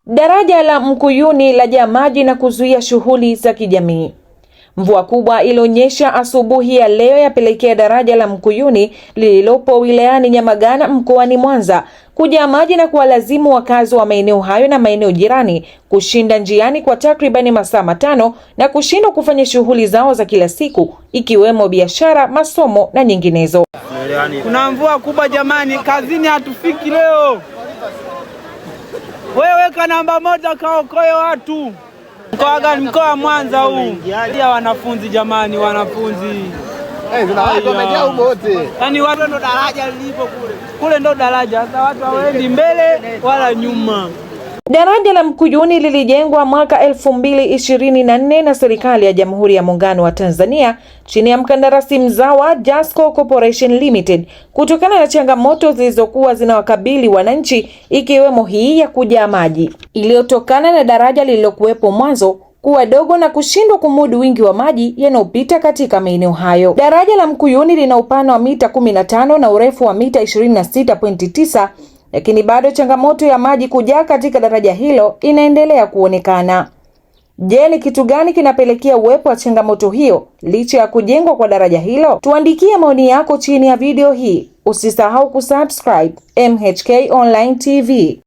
Daraja la Mkuyuni lajaa maji na kuzuia shughuli za kijamii. Mvua kubwa ilionyesha asubuhi ya leo yapelekea daraja la Mkuyuni lililopo wilayani Nyamagana mkoani Mwanza kujaa maji na kuwalazimu wakazi wa maeneo hayo na maeneo jirani kushinda njiani kwa takribani masaa 5 na kushindwa kufanya shughuli zao za kila siku ikiwemo biashara, masomo na nyinginezo. Kuna mvua kubwa jamani, kazini hatufiki leo. Wewe weka namba 1 kaokoe watu. Mkoa gani? Mkoa wa Mwanza huu. Ya wanafunzi jamani, wanafunzi. Yaani watu ndo daraja lilipo kule. Kule ndo daraja. Sasa watu hawaendi mbele wala nyuma. Daraja la Mkuyuni lilijengwa mwaka 2024 na serikali ya Jamhuri ya Muungano wa Tanzania chini ya mkandarasi mzawa Jasco Corporation Limited kutokana na changamoto zilizokuwa zinawakabili wananchi ikiwemo hii ya kujaa maji iliyotokana na daraja lililokuwepo mwanzo kuwa dogo na kushindwa kumudu wingi wa maji yanayopita katika maeneo hayo. Daraja la Mkuyuni lina upana wa mita 15 na urefu wa mita 26.9, lakini bado changamoto ya maji kujaa katika daraja hilo inaendelea kuonekana. Je, ni kitu gani kinapelekea uwepo wa changamoto hiyo licha ya kujengwa kwa daraja hilo? Tuandikie maoni yako chini ya video hii. Usisahau kusubscribe MHK Online TV.